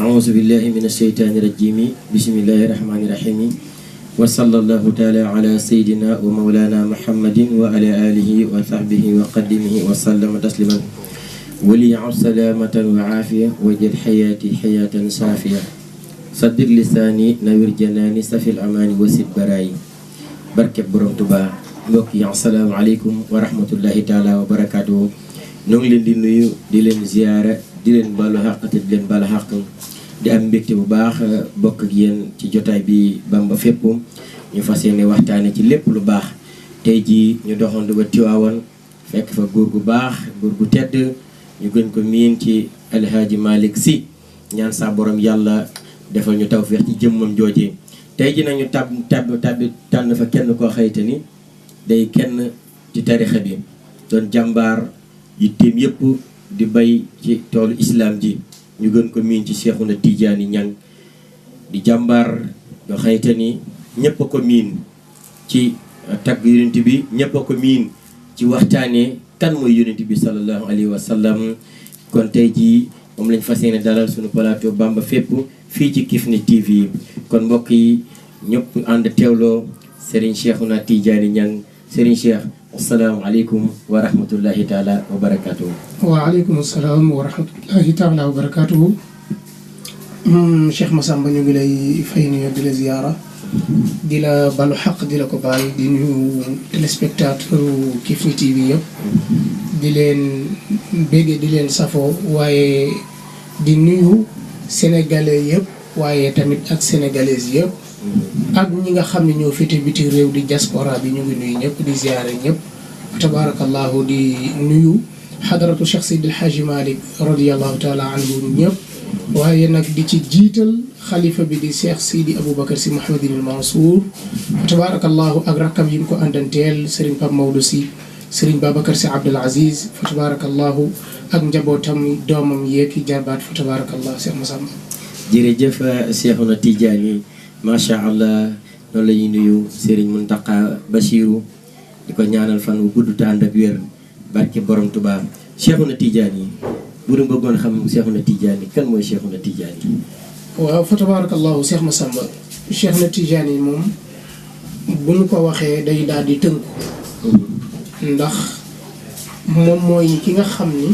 أعوذ بالله من الشيطان الرجيم بسم الله الرحمن الرحيم وصلى الله تعالى على سيدنا ومولانا محمد وعلى آله وصحبه وقدمه وسلم تسليما ولي سلامة وعافية وجل حياتي حياة صافية صدق لساني نوير جناني سفي الأمان وسد براي بركة بروم توبا mbokk yi asalaamaaleykum wa rahmatullahi taala wa barakaatu ñoo ngi leen di nuyu di leen ziyaara di leen balu xaq te di leen balu xaq di am mbégte bu baax bokk ak yéen ci jotaay bi Bamba Fépp ñu fas yéene waxtaane ci lépp lu baax tey jii ñu doxandu ba Tiwaawan fekk fa góor gu baax góor gu tedd ñu gën ko miin ci Alhaaji Malick Sy ñaan sa borom yàlla defal ñu tawfeex ci jëmmam jooje tey ji nañu tànn fa kenn koo xayte ni day kenn ci tarixa bi doon jàmbaar yitteem yëpp di bay ci toolu islam ji ñu gën ko miin ci Seexuna Tijaani Ñang di jàmbaar yoo xayte ni ñëpp a ko miin ci tagg yonent bi ñëpp a ko miin ci waxtaanee kan mooy yonent bi sallallahu alayhi wa sallam kon tey jii moom lañ fas yéene dalal suñu plateau Bamba Fépp fii ci Kifne TV kon mbokk yi ñëpp ànd teewloo Serigne Seexuna Tijaani Ñang Serigne Cheikh asalaamaaleykum wa rahmatullahi taala wa barakaatu. waaleykum salaam wa rahmatullahi taala wa barakaatu. Cheikh Massamba ñu ngi lay fay nuyu di la ziyaara di la balu xaq di la ko baal di nuyu téléspectateur Kifne TV yëpp di leen bégge di leen safoo waaye di nuyu sénégalais yëpp waaye tamit ak sénégalaises yëpp. ak ñi nga xam ne ñoo féete biti réew di diaspora bi ñu ngi nuyu ñëpp di ziyaare ñëpp tabarakallahu di nuyu xadaratu Cheikh Seydi El Hadji Malick radiallahu taala anhu ñëpp waaye nag di ci jiital xalifa bi di Cheikh Seydi Aboubacar Sy Mouhamadinil Mansour tabarakallahu ak rakkam yi mu ko àndanteel Serigne Pape Maodo Sy Serigne Babacar Sy Abdoul Aziz fa tabarakallahu ak njabootam doomam yeeki jarbaat fa tabarakallahu Cheikh Massamba jërëjëf Seexuna Tijaani macha allah noonu la ñuy nuyu Serigne Mountakha Bassirou di ko ñaanal fan wu gudd te ànd ak wér barke borom Tuubaa Seexuna Tijaani bu ñu bëggoon xam Seexuna Tijaani kan mooy Seexuna Tijaani. waaw fa tabarakallahu Cheikh Massamba Seexuna Tijaani moom bu ñu ko waxee day daal di tënku ndax moom mooy ki nga xam ni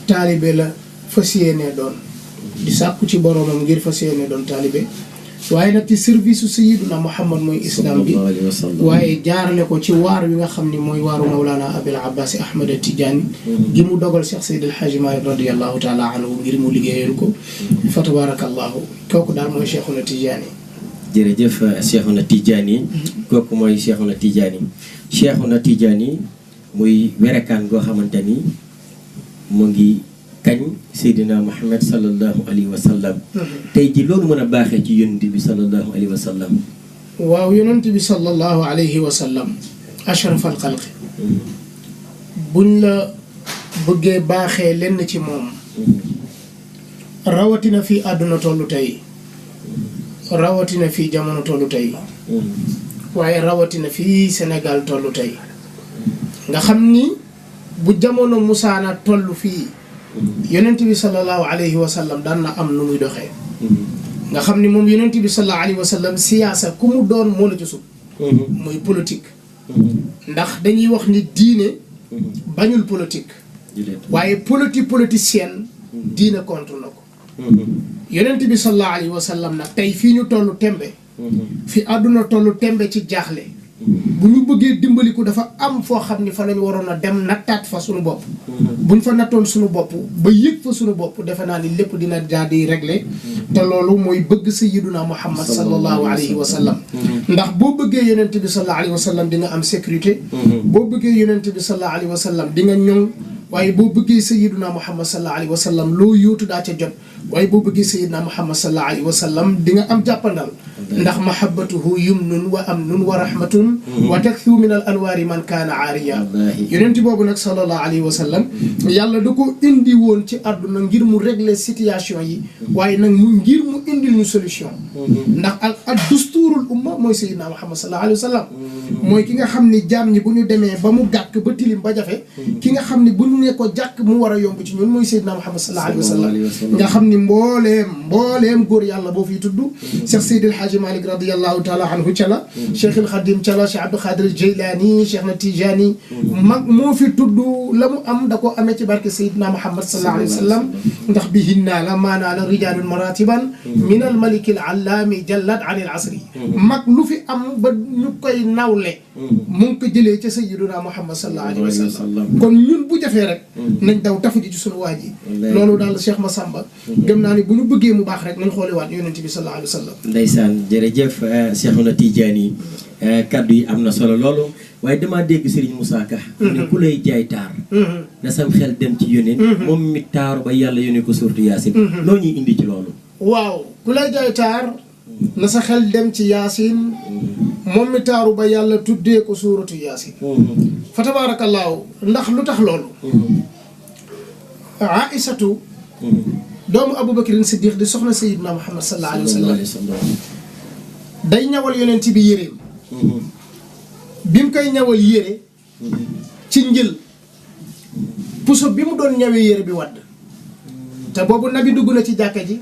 taalibe la fas yéene doon di sàkku ci boromam ngir fas yéene doon taalibe waaye nag ci service su Sayyiduna Muhammad mooy islam bi waaye jaarale ko ci waar wi nga xam ni mooy waaru Mawlana Abil Abbas Ahmad Tidiane gi mu dogal Cheikh Seydi El Hadji Malick radiyallahu taala anhu ngir mu liggéeyal ko fa tabarakallahu kooku daal mooy Cheikhuna Tidiane. jërëjëf Cheikhuna Tidiane kooku mooy Cheikhuna Tidiane Cheikhuna Tidiane muy werekaan goo xamante ni mu ngi kañ Seydina Muhammad sallallahu alayhi wa sallam tey ji loolu mën a baaxee ci yonent bi sallallahu alayhi wa sallam. waaw yonent bi sallallahu alayhi wa sallam ashrafal xalqi buñ la bëggee baaxee lenn ci moom rawatina fii àdduna tollu tey rawatina fii jamono tollu tey waaye rawatina fii Sénégal tollu tey nga xam ni bu jamono musaana tollu fii yonent bi sallallahu alayhi wa sallam daan na am nu muy doxee nga xam ni moom yonent bi sallallahu alayhi wa sallam siyaasa ku mu doon moo la ci sut muy politique ndax dañuy wax ni diine bañul politique waaye politicienne diine contre na ko yonent bi sallallahu alayhi wa sallam nag tey fii ñu tollu tembe fi àdduna tollu tembe ci jaaxle bu ñu bëggee dimbaliku dafa am foo xam ni fa lañu waroon a dem nattaat fa suñu bopp buñ fa nattoon suñu bopp ba yëg fa suñu bopp defe naa ni lépp dina daal di régler te loolu mooy bëgg sayyiduna Muhammad sallallahu alayhi wa sallam ndax boo bëggee yonent bi sallallahu alayhi wa sallam di nga am sécurité boo bëggee yonent bi sallallahu alayhi wa sallam di nga ñoŋ waaye boo bëggee sayyiduna Muhammad sallallahu alayhi wa sallam loo yóotu daa ca jot waaye boo bëggee sayyiduna Muhammad sallallahu alayhi wa sallam di nga am jàppandal ndax mahabbatuhu yumnun wa amnun wa rahmatun wa takthiru min al anwaari man kaana aariya yonent boobu nag sallallahu alayhi wa sallam yàlla da ko indi woon ci àdduna ngir mu régler situation yi waaye nag ngir mu indil ñu solution ndax ak dusturul umma mooy sayyidina Muhammad sallallahu alayhi wa sallam mooy ki nga xam ni jaam ñi bu ñu demee ba mu gàkk ba tilim ba jafe ki nga xam ni bu ñu ne ko jàkk mu war a yomb ci ñun mooy sayyidina Muhammad sallallahu alayhi wa sallam nga xam ni mbooleem góor yàlla boo fiy tudd Cheikh Seydil Hadji Malick radiyallahu taala anhu ca la Cheikh il Khadim ca la Cheikh Abdou Khadir Jeylani Cheikh na Tijani mag moo fi tudd la mu am da ko amee ci barke sayyidina Muhammad sallallahu alayhi wa sallam ndax bi hinnaa la maanaa la rijalun maratiban min al maliki al allami jallat an al asri mag lu fi am ba ñu koy nawle mu ngi ko jëlee ca sayyidina Muhammad sallallahu alayhi wa sallam kon ñun bu jafee rek nañ daw tafu ji ci sunu waa ji loolu daal Cheikh Massamba gëm naa ni bu ñu bëggee mu baax rek nañ xooliwaat yonent bi sallallahu alayhi wa sallam ndeysaan jërëjëf Cheikhuna Tidiane kaddu yi am na solo loolu waaye damaa dégg Serigne Moussa Ka ne ku lay jaay taar na sam xel dem ci yónent moom mi taaru ba yàlla yónnee ko suurtu Yaasin loo ñuy indi ci loolu waaw ku lay jaay taar na sa xel dem ci Yaasin moom mi taaru ba yàlla tuddee ko suuratu Yaasin fa tabaarakallaahu ndax lu tax loolu Aïsatu doomu Aboubacrine Siddiq di soxna Sayyidina Muhammad sallallahu alayhi wa sallam day ñawal yonent bi yéreem bi mu koy ñawal yére ci njël puso bi mu doon ñawee yére bi wadd te boobu nabi dugg na ci jàkka ji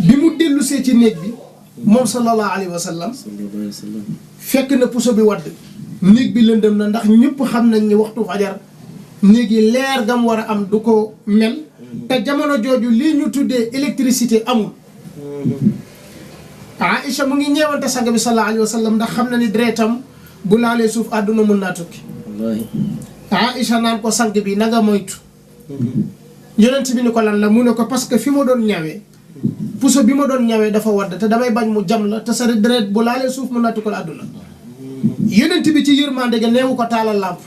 bi mu dellusee ci néeg bi moom sallallahu alayhi wa sallam fekk na puso bi wadd néeg bi lëndëm na ndax ñëpp xam nañ ni waxtu fajar néeg yi leer gam war a am du ko mel te jamono jooju lii ñu tuddee électricité amul Aïcha mu ngi ñeewante sang bi sallallahu alayhi wa sallam ndax xam na ni deretam bu laalee suuf àdduna mën naa tukki Aïcha naan ko sang bi na nga moytu yonent bi ni ko lan la mu ne ko parce que fi ma doon ñawee puso bi ma doon ñawee dafa wadd te damay bañ mu jam la te sa deret bu laalee suuf mën naa tukkal àdduna yonent bi ci yërmande ga neewu ko taalal làmp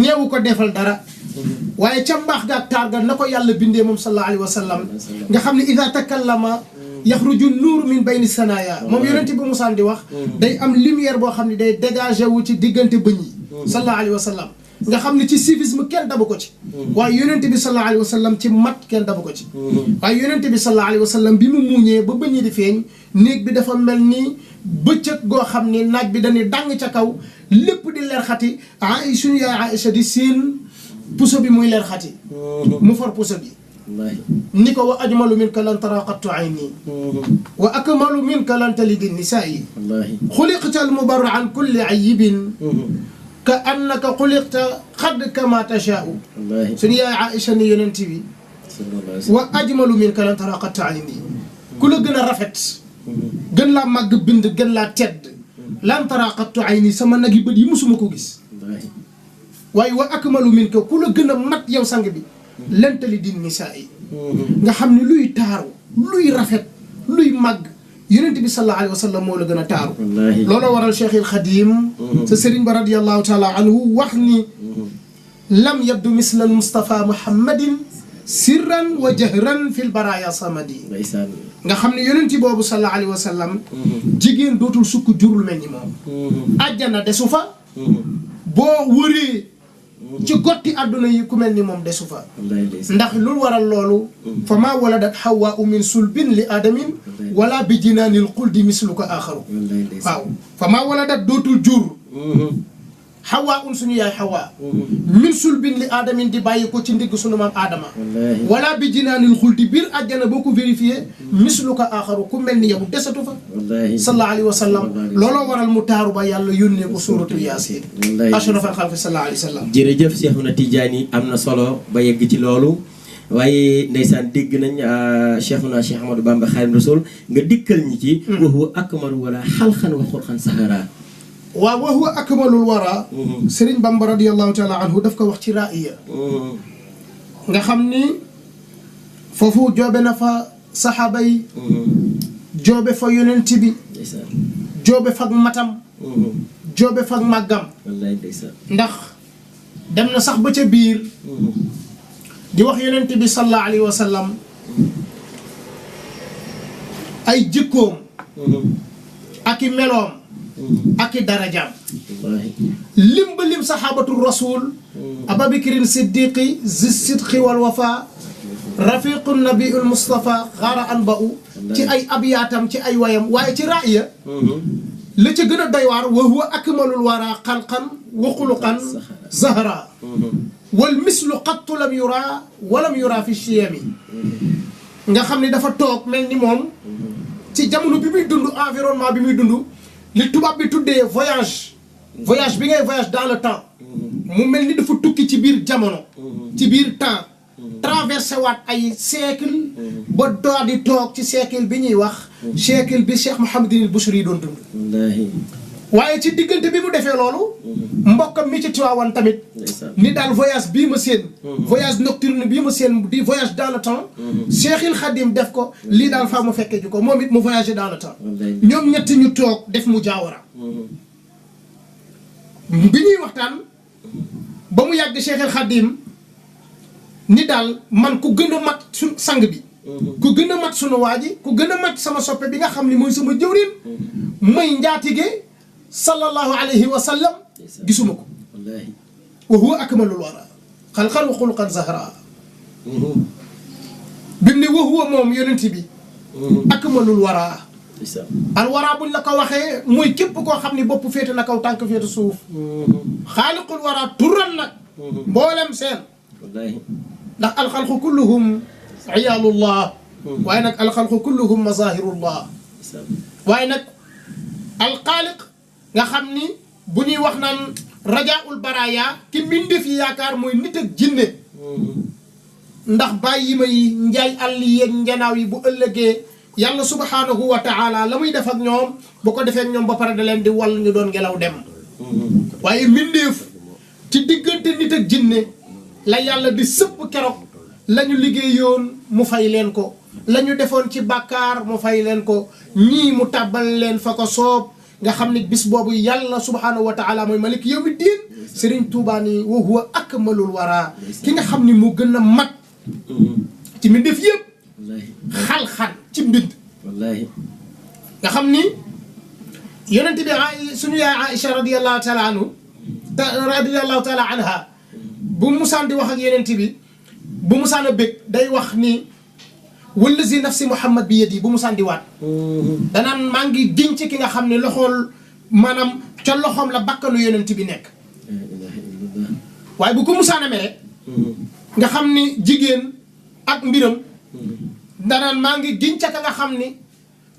neewu ko defal dara waaye ca mbaax ga ak taar ga na ko yàlla bindee moom sallallahu alayhi wa sallam nga xam ne ida takallama yaxruju nuur min bayni sanaya moom yonent bi musaan di wax day am lumière boo xam ne day dégagé wu ci diggante bëñ yi sallallahu alayhi wa sallam nga xam ne ci civisme kenn dabu ko ci waaye yonent bi sallallahu alayhi wa sallam ci mat kenn dabu ko ci waaye yonent bi sallallahu alayhi wa sallam bi mu muuñee ba bëñ yi di feeñ néeg bi dafa mel ni bëccëg goo xam ni naaj bi dañuy dàng ca kaw lépp di leer xati ay suñu yaay Aïcha di siin puso bi muy leer xati mu for puso bi ni ko wa ajmalu minka lan tara qattu ayni wa akmalu minka lan talidi nisaa'i xuliqta al mubarra an kulli ayibin ka annaka xuliqta xad kama tashaa'u suñu yaay Aïcha ni yonent bi wa ajmalu minka lan tara qattu ayni ku la gën a rafet gën laa màgg bind gën laa tedd lan tara qattu ayni sama nag yi bët yi musuma ko gis waaye wa akmalu minka ku la gën a mat yow sang bi lentali din nisaa yi nga xam ne luy taaru luy rafet luy màgg yonent bi sallallahu alayhi wa sallam moo la gën a taaru looloo waral Cheikh il Khadim sa sëriñ ba radiyallahu taala anhu wax ni lam yabdu misla al Mustafa Muhammadin sirran wa jahran fil baraya samadi nga xam ne yonent boobu sallallahu alayhi wa sallam jigéen dootul sukk jurul mel ni moom àjjana desu fa boo wëree ci gotti àdduna yi ku mel ni moom desu fa ndax lu waral loolu fa maa waladat Hawwa min sulbin li aadamin wala bi jinaanil xuldi misluka aaxaru waaw fa maa waladat dootul jur Hawwa suñu yaay Hawwa min sulbin li aadamin di bàyyi ko ci ndigg suñu maam Adama wala bi jinaanil xuldi biir àjjana boo ko vérifié misluka aaxaru ku mel ni yow desatu fa sallallahu alayhi wa sallam looloo waral mu taaru ba yàlla yónnee ko suuratu Yaasin ashrafal xalqi sallallahu alayhi wa sallam jërëjëf Cheikhuna Tidiane am na solo ba yegg ci loolu waaye ndeysaan dégg nañ Cheikhuna Cheikh Ahmadou Bamba Xaadimu Rasuul nga dikkal ñi ci wa huwa akmalu wala xalqan wa xulqan sahara waaw wa huwa akmalul wara Sëriñ Bamba radiyallahu taala anhu daf ko wax ci raaya nga xam ni foofu joobe na fa saxaaba yi joobe fa yonent bi joobe fag matam joobe fag màggam ndax dem na sax ba ca biir di wax yonent bi sallallahu alayhi wa sallam ay jikkoom ak i meloom ak i darajaam lim ba lim sahabatu rasul ababikrin siddiqi zi sidqi wal wafa rafiqu nabiul mustafa xaara an ba u ci ay abiyaatam ci ay wayam waaye ci raaya la ca gën a doy waar wa huwa akmalul wara xalqan wa xuluqan zahra wal mislu qattu lam yura walam yura fi chiyami nga xam ne dafa toog mel ni moom ci jamono bi muy dund environnement bi muy dund li tubaab bi tuddee voyage bi ngay voyage dans le temps mu mel ni dafa tukki ci biir jamono ci biir temps traversé waat ay siècle ba doog di toog ci siècle bi ñuy wax siècle bi Cheikh Mouhamadinil Bouchri doon dund waaye ci diggante bi mu defee loolu mbokkam mi ci Tiwaawan tamit ni daal voyage bii ma seen voyage nocturne bii ma seen di voyage dans le temps Cheikhul Khadim def ko lii daal faa mu fekkee ju ko moom it mu voyagé dans le temps ñoom ñett ñu toog def mu jaawara bi ñuy waxtaan ba mu yàgg Cheikhul Khadim ni daal man ku gën a mat su sang bi ku gën a mat sunu waa ji ku gën a mat sama soppe bi nga xam ni mooy sama jëwrin may njaatige sallallahu alayhi wa sallam gisuma ko wa huwa akmalul wara xalqan wa xuluqan zahra bi mu ne wa huwa moom yonent bi akmalul wara al wara buñ la ko waxee mooy képp koo xam ni bopp féete na kaw tànk féete suuf xaaliqul wara turan nag mboolem seen ndax alxalqu kulluhum iyaalullah waaye nag alxalqu kulluhum mazahirullah waaye nag alxaaliq nga xam ni bu ñuy wax naan rajaul baraya ki mbindeef yi yaakaar mooy nit ak jinne ndax bàyyi ma yi njaay àll yeeg njanaaw yi bu ëllëgee yàlla subhanahu wa taala la muy def ak ñoom bu ko defee ak ñoom ba pare da leen di wal ñu doon ngelaw dem waaye mbindeef ci diggante nit ak jinne la yàlla di sëpp keroog la ñu liggéeyoon mu fay leen ko la ñu defoon ci bàkkaar mu fay leen ko ñii mu tàbbal leen fa ko soob nga xam ni bis boobu yàlla subhanahu wa taala mooy malik yawmi diin Serigne Touba ni wa huwa akmalul wara ki nga xam ni mu gën a mat ci mbindeef yëpp xal-xal ci mbind nga xam ni yonente bi suñu yaay Aïcha radiyallahu taala anha bu musaan di wax ak yonente bi bu musaan a bég day wax ni wallazi nafsi Muhammad bi yadi bu musaan di waat danaan maa ngi giñ ci ki nga xam ne loxool maanaam ca loxoom la bakkanu yonent bi nekk waaye bu ko musaan a mere nga xam ni jigéen ak mbiram danaan maa ngi giñ ca ka nga xam ni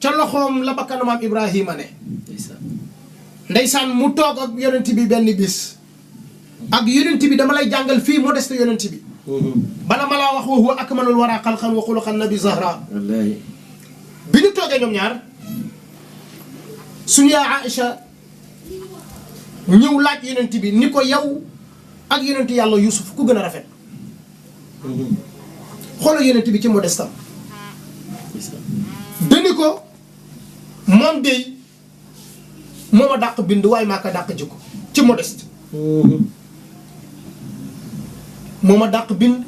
ca loxoom la bakkanu maam Ibrahima ne ndeysaan mu toog ak yonent bi benn bis ak yonent bi dama lay jàngal fii modeste yonent bi bala ma laa wax wa huwa akmalul wara xalqan wa xuluqan nabi zahra bi ñu toogee ñoom ñaar suñu yaay Aïcha ñëw laaj yonent bi ni ko yow ak yonent yàlla Yuusuf ku gën a rafet xoolal yonent bi ci modestam dani ko moom dey mooma dàq bind waaye maa ko dàq jikko ci modeste mooma dàq bind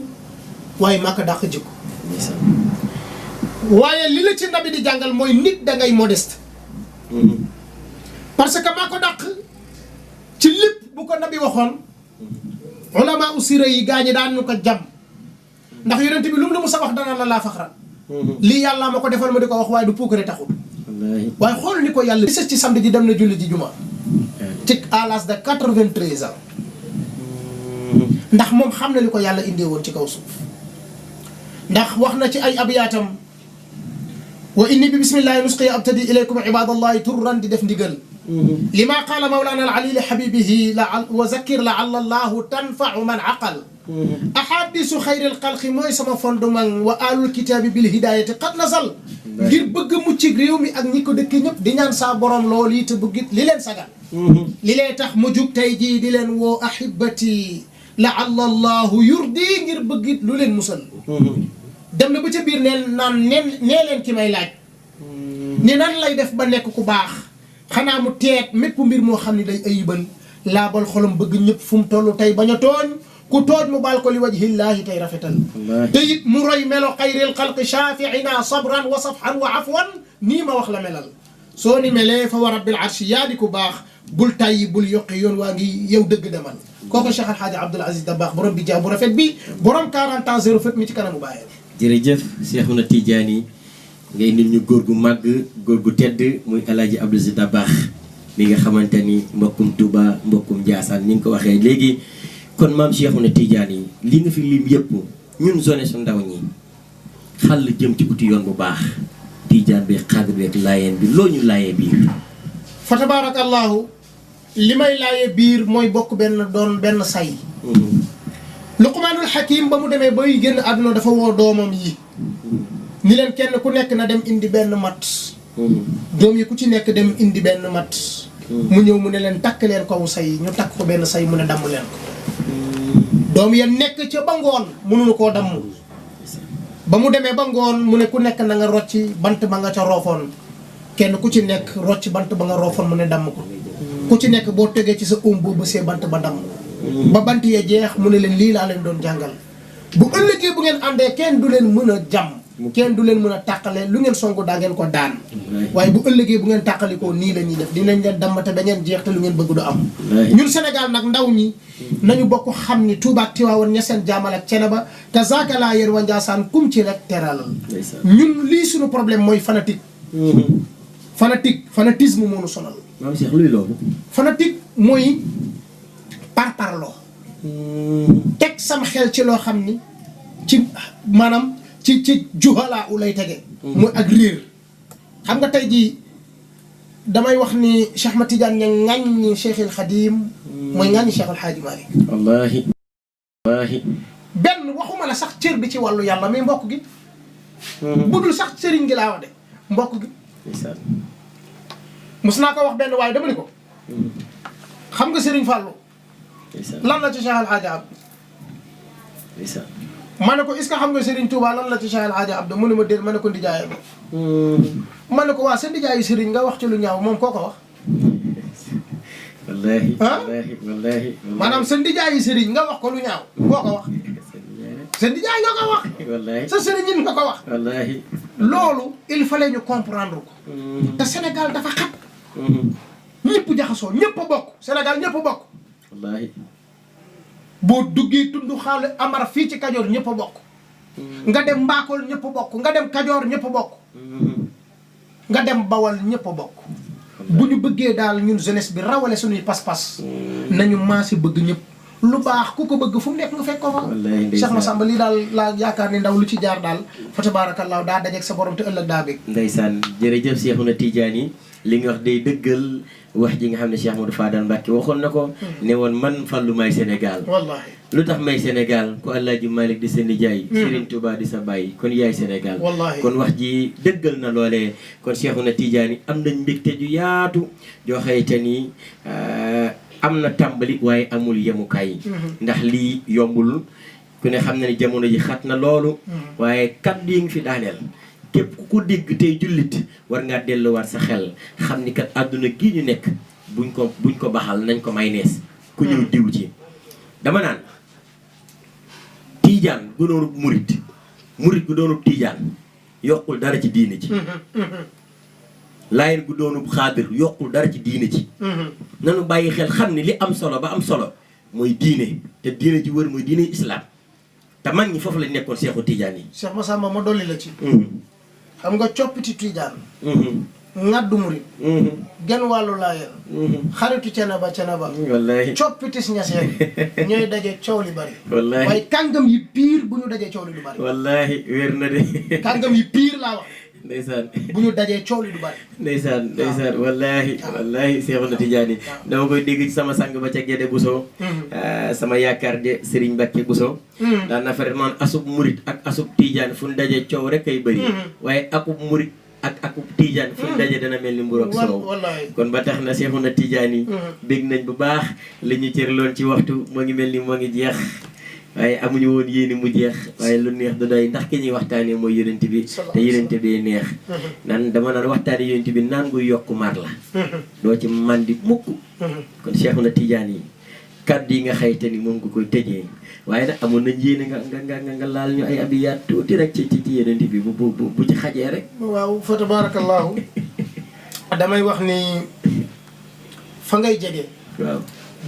waaye maa ko dàq jikko waaye li la ci nabi di jàngal mooy nit da ngay modeste parce que maa ko dàq ci lépp bu ko nabi waxoon ulama usira yi gaañi daan ñu ko jàmm ndax yonent bi lu mu la musa wax danaan la laa faxran lii yàlla ma ko defal ma di ko wax waaye du puukare taxul waaye xool ni ko yàlla ci samedi ji dem na julli ji juma ci à l'âge de 93 ans ndax moom xam na li ko yàlla indee woon ci kaw suuf ndax wax na ci ay abiyaatam wa inni bi bismillahi nusqi abtadi ilaykum ibadallahi turran di def ndigal lima qaala mawlana al ali li habibihi wa zakkir laalla allahu tanfau man aqal ahadisu xayril xalqi mooy sama fondement wa alul kitaabi bil hidayati qad nasal ngir bëgg mucc réew mi ak ñi ko dëkk ñëpp di ñaan saa borom loolu yi te bëggit li leen sagal li leen tax mu jug tey jii di leen woo ahibati laalla allahu yurdi ngir bëggit lu leen musal dem na ba ca biir neen naan nee leen ki may laaj ni nan lay def ba nekk ku baax xanaa mu teet mépp mbir moo xam ne day ayibal laabal xolam bëgg ñëpp fu mu toll tey bañ a tooñ ku tooñ mu baal ko li wajhillaahi tey rafetal te it mu roy melo xayril xalqi shafiina sabran wa safhan wa afwan nii ma wax la melal soo ni melee fa wa rabbil arshi yaa di ku baax bul tàyyi bul yokki yoon waa ngi yow dëgg demal kooku Cheikh Alhaaji Abdoul Aziz Dabakh borom bi jaa bu rafet bi borom 40 ans zéro fët mi ci kanamu bàyyee jërëjëf Cheikhouna Tidiane ngay indil ñu góor gu màgg góor gu tedd muy Alhaaji Abdoul Aziz Dabakh mi nga xamante ni mbokkum Touba mbokkum Ndiassane ni nga ko waxee léegi kon maam Cheikhouna Tidiane yi li nga fi lim yëpp ñun zone su ndaw ñi xàll jëm ci uti yoon bu baax Tidiane bi xaadir bi ak laayeen bi loo ñu laayee biir fa tabarakallahu li may laayee biir mooy bokk doon benn say Luqmaanul Hakim ba mu demee bay génn àdduna dafa woo doomam yi ni leen kenn ku nekk na dem indi benn mat doom yi ku ci nekk dem indi benn mat mu ñëw mu ne leen takk leen kaw say ñu takk ko benn say mu ne damm leen ko doom ya nekk ca ba ngoon mënuñu koo damm ba mu demee ba ngoon mu ne ku nekk na nga rocci bant ba nga ca roofoon kenn ku ci nekk rocci bant ba nga roofoon mu ne damm ko ku ci nekk boo tegee ci sa boo bësee bant ba damm ba bant yee jeex mu ne leen lii laa leen doon jàngal bu ëllëgee bu ngeen àndee kenn du leen mën a jàmm kenn du leen mën a tàqale lu ngeen songu daa ngeen ko daan waaye bu ëllëgee bu ngeen tàqalikoo nii la ñuy def dinañ leen damm te da ngeen jeex te lu ngeen bëgg du am ñun Sénégal nag ndaw ñi nañu bokk xam ni Touba ak Tiwaawan Ñaseen Jaamal ak Ceneba te zaaka laa yéen wa Njaasaan kum ci rek teralal ñun lii suñu problème mooy fanatisme moo nu sonal maam Cheikh luy loolu fanatique mooy parparloo teg sam xel ci loo xam ni ci maanaam ci juhalaa u lay tege mooy ak réer xam nga tey jii damay wax ni Cheikh Ahmad Tidiane ña ŋàññi Cheikhul Khadim mooy ŋàññi Cheikhul Hadji Malick wallaahi benn waxuma la sax cër bi ci wàllu yàlla mais mbokk gi budul sax sëriñ gi laa wax de mbokk gi mus naa ko wax benn waaye dama ni ko xam nga Serigne Fallou lan la ci Cheikh Alhaaji Abdou ma ne ko est-ce que xam nga Serigne Touba lan la ci Cheikh Alhaaji Abdou mu ne ma déet ma ne ko ndijaay ma ne ko waa sa ndijaayu Serigne nga wax ci lu ñaaw moom koo ko wax wallaahi wallaahi maanaam sa ndijaayu Serigne nga wax ko lu ñaaw koo ko wax sa ndijaay nga ko wax wallaahi sa Serigne nga ko wax wallaahi loolu il fallait ñu comprendre ko te Sénégal dafa xat ñëpp jaxasoo ñëpp a bokk Sénégal ñëpp a bokk wallaahi boo duggee tund xaalu Amar fii ci Kajoor ñëpp a bokk nga dem Mbaakool ñëpp a bokk nga dem Kajoor ñëpp a bokk nga dem Bawal ñëpp a bokk bu ñu bëggee daal ñun jeunesse bi rawale suñuy pas-pas nañu maasi bëgg ñëpp lu baax ku ko bëgg fu mu nekk nga fekk ko fa Cheikh Massamba lii daal laa yaakaar ni ndaw lu ci jaar daal fa tabaarakallaahu daa dajeeg sa borom te ëllëg daa bég ndeysaan jërëjëf Cheikhouna Tidiane yi li nga wax day dëggal wax ji nga xam ne Cheikh Modou Fadal Mbacke waxoon na ko ne woon man Fallou may Sénégal wallaahi lu tax may Sénégal ku Alaaji Malick di sa nijaay Serigne Touba di sa bàyyi kon yaay Sénégal wallaahi kon wax ji dëggal na loolee kon Cheikhouna Tidiane yi am nañ mbégte ju yaatu joo xayte ni am na tàmbali waaye amul yemukaay ndax lii yombul ku ne xam na ni jamono ji xat na loolu waaye kaddu yi nga fi daaneel képp ku ko dégg tey jullit war ngaa delluwaat sa xel xam ni kat àdduna gii ñu nekk buñ ko baxal nañ ko may nees ku ñëw diw ci dama naan tiijaan gu doonub murit gu doonub tiijaan yokkul dara ci diine ci laayeen gu doonub xaadir yokkul dara ci diine ci nanu bàyyi xel xam ni li am solo ba am solo mooy diine te diine ji wër mooy diine islam te mag ñi foofu lañ nekkoon Seexu Tiijaan yi Cheikh Massamba ma dolli la ci xam nga coppiti Tiijaan ngaddu murit genn wàllu laayeen xaritu Ceneba wallaahi coppitis Ñaseen ñooy daje coow li bari wallaahi waaye kàngam yi piir bu ñu dajee coow li du bari wallaahi wér na de kàngam yi piir laa wax ndeysaan bu ñu dajee coow li du bari ndeysaan wallaahi Seexuna Tijaani dama koy dégg ci sama sang ba ca Gédé Bousso sama yaakaar de Serigne Mbacke Bousso daan na fa man asub murit ak asub Tijaan fu ñu dajee coow rek kay bëri waaye akub murit ak akub Tijaan fu ñu dajee dana mel ni mburu ak soow kon ba tax na Seexuna Tijaani bég nañ bu baax li ñu cërloon ci waxtu moo ngi mel ni moo ngi jeex waaye amuñu woon yéene mu jeex waaye lu neex du doy ndax ki ñuy waxtaanee mooy yonent bi te yonent bee neex nan dama naan waxtaane yonent bi naan nguy yokk mar la doo ci mandi mukk kon Seexuna Tijaani yi kaddu yi nga xayte ni moom nga koy tëjee waaye nag amoon nañ yéene nga laal ñu ay abiyaat tuuti rek ci yonent bi bu ci xajee rek waaw fa tabarakallahu damay wax ni fa ngay jege waaw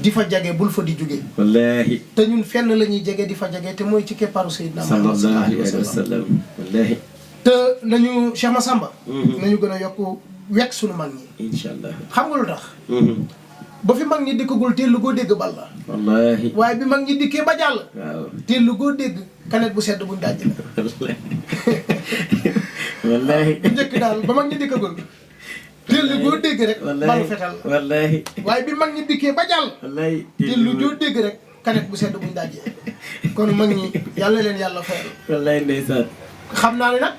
di fa jege bul fa di jóge wallahi te ñun fenn la ñuy jege di fa jege te mooy ci keppaaru Seydina Muhammad sallallahu alayhi wa sallam wallahi te nañu Cheikh Massamba nañu gën a yokk wekk suñu mag ñi incha allah xam nga lu tax ba fi mag ñi dikkagul teelu goo dégg bal la wallahi waaye bi mag ñi dikkee ba jàll waaw teelu goo dégg kanet bu sedd buñ dajj la wallahi bu njëkk daal ba mag ñi dikkagul teelu goo dégg rek balu fetal la wallahi waaye bi mag ñi dikkee ba jàll wallahi teelu joo dégg rek kanet bu sedd buñ dajjee kon mag ñi yàlla leen yàlla fayal wallahi ndeysaan xam naa ne nag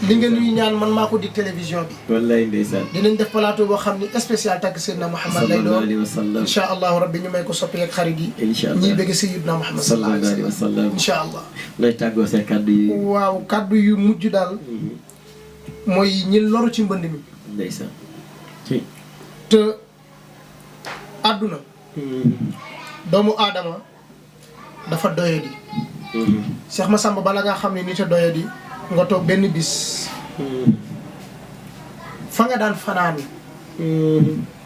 li ngeen ñuy ñaan man maa ko di télévision bi wallahi ndeysaan dinañ def plateau boo xam ni spécial tàgg Seydina Muhammad lay doon sallallahu alayhi wa sallam incha allahu rabbi ñu may ko soppi ak xarit yi incha allah ñiy bëgg Seydina Muhammad sallallahu alayhi wa sallam incha allah lay tàggoo seen kàddu yi waaw kàddu yu mujj daal mooy ñi loru ci mbënd mi ndeysaan te àdduna doomu aadama dafa doyadi Cheikh Massamba bala nga xam ne nit a doyadi nga toog benn bis fa nga daan fanaan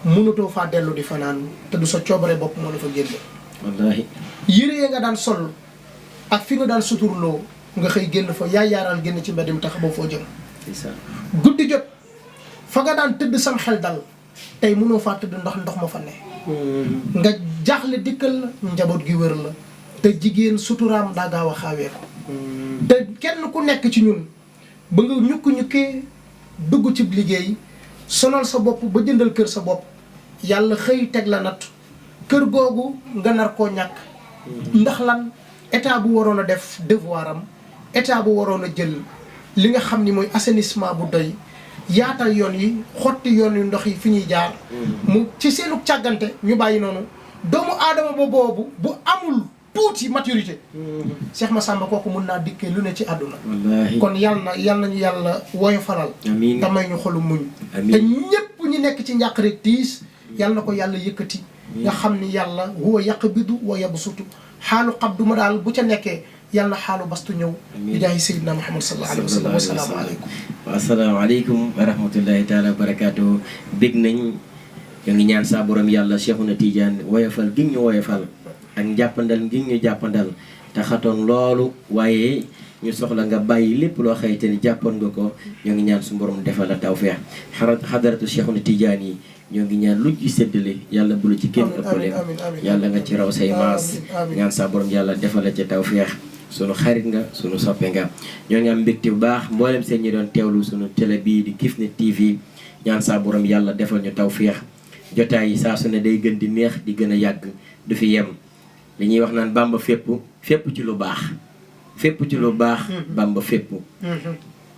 mënutoo faa dellu di fanaan te du sa coobare bopp moo la fa génne wallahi yére ya nga daan sol ak fi nga daan suturloo nga xëy génn fa yaay yaaral génn ci mbedd mi tax boo foo jëm ndeysaan guddi jot fa nga daan tëdd sam xel dal tey mënoo faa tëdd ndox ma fa ne nga jaaxle dikkal la njaboot gi wër la te jigéen suturaam daa gaaw a xaawee ko te kenn ku nekk ci ñun ba nga ñukki-ñukkee dugg ci liggéey sonal sa bopp ba jëndal kër sa bopp yàlla xëy teg la natt kër googu nga nar koo ñàkk ndax lan état bu waroon a def devoir am état bu waroon a jël li nga xam ni mooy assainissement bu doy yaatal yoon yi xotti yoon yu ndox yi fi ñuy jaar mu ci seenu càggante ñu bàyyi noonu doomu aadama ba boobu bu amul tuuti maturité Cheikh Massamba kooku mun naa dikkee lu ne ci àdduna kon yàlla nañu yàlla woyofalal amiin te may ñu xolu muñ te ñépp ñi nekk ci njàq rek tiis yàlla na ko yàlla yëkkati nga xam ni yàlla huwa yaqbidu wa yabsutu xaalu xabdu ma daal bu ca nekkee yàlla xaalu bastu ñëw bi jaayi Seydina Muhammad sallallahu alayhi wa sallam wasalaamu aleykum assalaamu aleykum wa rahmatullahi taala wa barakaatu bég nañ ñu ngi ñaan saa borom yàlla Cheikhuna Tidiane woyofal gi ñu woyofal ak njàppandal gi ñu jàppandal te xatoon loolu waaye ñu soxla nga bàyyi lépp loo xëyte ni jàppoon nga ko ñoo ngi ñaan su borom defal la tawfeex xadaratu Cheikhuna Tidiane yi ñoo ngi ñaan luñ ci séddale yàlla bu la ci kenn ëppale yàlla nga ci raw say maas ñaan saa borom yàlla defal la ci tawfeex sunu xarit nga sunu soppe nga ñoo ngi am mbégte bu baax mboolem seen ñi doon teewlu sunu télé bii di Kifne TV ñaan saa borom yàlla defal ñu tawfeex jotaay yi saa su ne day gën di neex di gën a yàgg du fi yem li ñuy wax naan Bamba fépp ci lu baax fépp ci lu baax Bamba fépp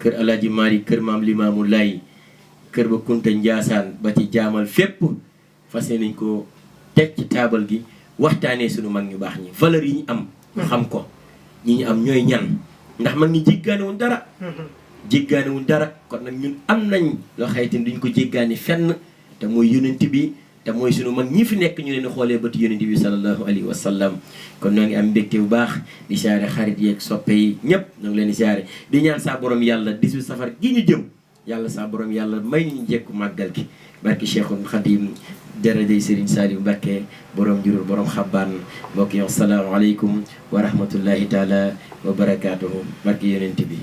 kër Alaaji Maalik kër maam Limaamu Laay kër ba Kunta Njaasaan ba ci jaamal fépp fas nañ ko teg ci taabal gi waxtaanee sunu mag ñu baax ñi valeur yi ñu am ñu xam ko ñi ñu am ñooy ñan ndax mag ñi jéggaanewuñ dara jéggaanewuñ dara kon nag ñun am nañ loo xayte duñ ko jéggaani fenn te mooy yonent bi te mooy sunu mag ñi fi nekk ñu leen di xoolee bët yonent bi sallallahu alayhi wa sallam kon ñoo ngi am mbégte bu baax di siyaare xarit yeeg soppe yi ñëpp ñoo ngi leen di siyaare di ñaan saa borom yàlla 18 safar gi ñu jëm yàlla saa borom yàlla may ñu jekku màggal gi barki Cheikhul Khadim darajay Serigne Saliou Mbacké borom jurul borom xabbaan mbokk yi assalaamu aleykum wa rahmatullahi taala wa barakaatuhu barki yonent bi